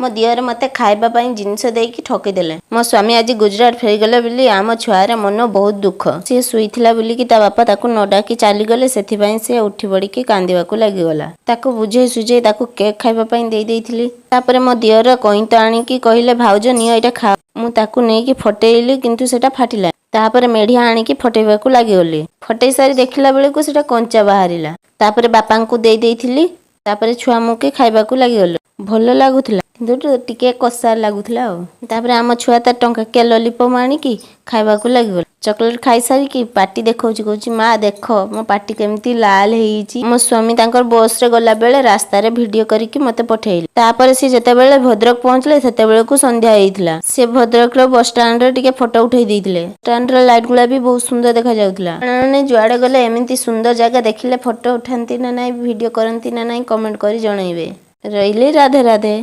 ମୋ ଦିଅର ମୋତେ ଖାଇବା ପାଇଁ ଜିନିଷ ଦେଇକି ଠକିଦେଲେ। ମୋ ସ୍ୱାମୀ ଆଜି ଗୁଜୁରାଟ ଫେରିଗଲେ ବୋଲି ଆମ ଛୁଆର ମନ ବହୁତ ଦୁଃଖ। ସିଏ ଶୋଇଥିଲା ବୋଲିକି ତା ବାପା ତାକୁ ନ ଡାକି ଚାଲିଗଲେ, ସେଥିପାଇଁ ସେ ଉଠି ପଡ଼ିକି କାନ୍ଦିବାକୁ ଲାଗିଗଲା। ତାକୁ ବୁଝେଇ ସୁଝେଇ ତାକୁ କେକ୍ ଖାଇବା ପାଇଁ ଦେଇ ଦେଇଥିଲି। ତାପରେ ମୋ ଦିଅର କଇଁତ ଆଣିକି କହିଲେ, ଭାଉଜ, ନିଅ, ଏଇଟା ଖାଅ। ମୁଁ ତାକୁ ନେଇକି ଫଟେଇଲି, କିନ୍ତୁ ସେଟା ଫାଟିଲା। ତାପରେ ମେଢିଆ ଆଣିକି ଫଟେଇବାକୁ ଲାଗିଗଲି। ଫଟେଇ ସାରି ଦେଖିଲା ବେଳକୁ ସେଟା କଞ୍ଚା ବାହାରିଲା। ତାପରେ ବାପାଙ୍କୁ ଦେଇ ଦେଇଥିଲି। ତାପରେ ଛୁଆ ମୁକେ ଖାଇବାକୁ ଲାଗିଗଲୁ। ଭଲ ଲାଗୁଥିଲା, କିନ୍ତୁ ଟିକେ କଷା ଲାଗୁଥିଲା ଆଉ। ତାପରେ ଆମ ଛୁଆ ତା ଟଙ୍କାକିଆ ଲଲିପପ୍ ଆଣିକି ଖାଇବାକୁ ଲାଗିଗଲା। ଚକୋଲେଟ୍ ଖାଇସାରିକି ପାଟି ଦେଖଉଛି, କହୁଛି, ମା, ଦେଖ, ମୋ ପାଟି କେମିତି ଲାଲ ହେଇଛି। ମୋ ସ୍ୱାମୀ ତାଙ୍କର ବସରେ ଗଲାବେଳେ ରାସ୍ତାରେ ଭିଡ଼ିଓ କରିକି ମୋତେ ପଠେଇଲେ। ତାପରେ ସେ ଯେତେବେଳେ ଭଦ୍ରକ ପହଞ୍ଚିଲେ, ସେତେବେଳକୁ ସନ୍ଧ୍ୟା ହେଇଥିଲା। ସେ ଭଦ୍ରକର ବସ ଷ୍ଟାଣ୍ଡରେ ଟିକେ ଫଟୋ ଉଠେଇ ଦେଇଥିଲେ। ଷ୍ଟାଣ୍ଡର ଲାଇଟ୍ ଗୁଡ଼ା ବି ବହୁତ ସୁନ୍ଦର ଦେଖାଯାଉଥିଲା। ଆପଣମାନେ ଯୁଆଡ଼େ ଗଲେ ଏମିତି ସୁନ୍ଦର ଜାଗା ଦେଖିଲେ ଫଟୋ ଉଠାନ୍ତି ନା ନାହିଁ, ଭିଡ଼ିଓ କରନ୍ତି ନା ନାହିଁ, କମେଣ୍ଟ କରି ଜଣେଇବେ। ରହିଲି, ରାଧେ ରାଧେ।